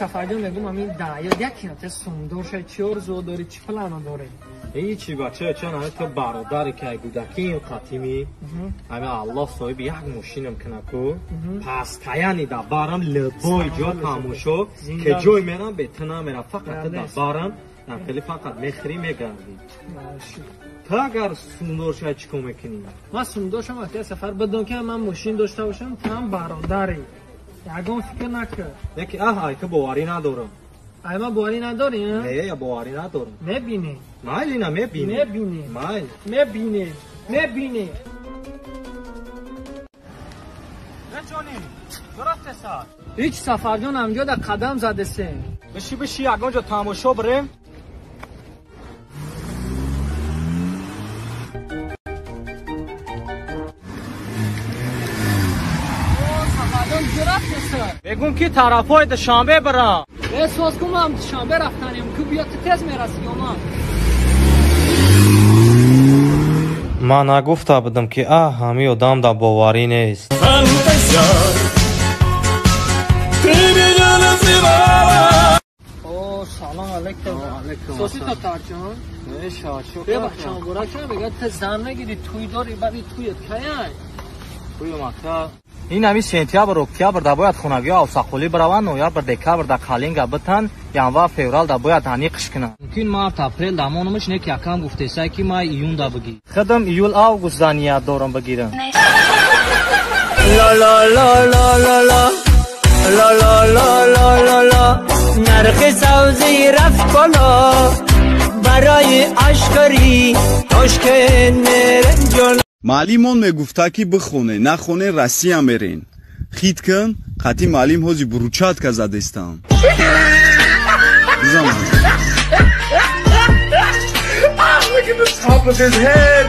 Сафарҷон мегум ҳамин даъё якинате сумдор шай, чӣ орзуо дорӣ, чӣ плано дорӣ? Ҳечи бача, чон ҳами ту бародаре ки ай гудакиим қатимӣ, ҳами Аллоҳ соҳиби як мошинам кина ку, пастаяни да барам любой ҷо тамошо, ки ҷой мерам бе ту намерам, фақат ту да барам, хеле фақат мехӯрӣ мегардӣ. Ту агар сумдор шай чӣ кор мекунӣ? Ман сумдор шам вақте Сафар бидон ки ман мошин дошта бошам, ту ҳам бародарӣ. Ягон фикр накун. Яки аҳ ай ту боварӣ надорам. Ай ман боварӣ надорӣ? Не, я боварӣ надорам. Мебинӣ. Майли на мебинӣ. Мебинӣ. Майли. Мебинӣ. Мебинӣ. Ҷони, дурафтеса? Ҳеҷ Сафарҷон ҳамҷо да қадам задесем. Биши биши ягон ҷо тамошо бирем. Мегум ки тарафҳои Душанбе бирам. Эҳсос кун ман Душанбе рафтанем, ку биё ту тез мерасӣ ё ман? Ман нагуфта будам ки аҳ ҳами одам да боварӣ нест. О, салом алейкум. Соси татарҷон? Бебахшам буракам, мегӯяд ту зан мегирӣ, тӯй дорӣ, баъди тӯят каяй? Тӯюм ака. Ин ҳами сентябр, октябр да бояд хонагиҳо авсақулӣ бираванд, ноябр, декабр да қалинга битан, январ, феврал да бояд ҳаниқш кунанд. Мумкин март, апрел да монумаш не ки якам гуфтесай ки май июн да бигир. Худам июл, август да ният дорам бигирам. ла ла ла ла ла ла ла ла ла ла ла ла нархи савзӣ рафт боло барои ашкарӣ тошкент мерем ҷоло. Маълимон мегуфта ки бихоне, нахоне Россия мерен. Хит кун, қатъи маълим ҳози буручатка задестам. Бизан. Look at the top of his head.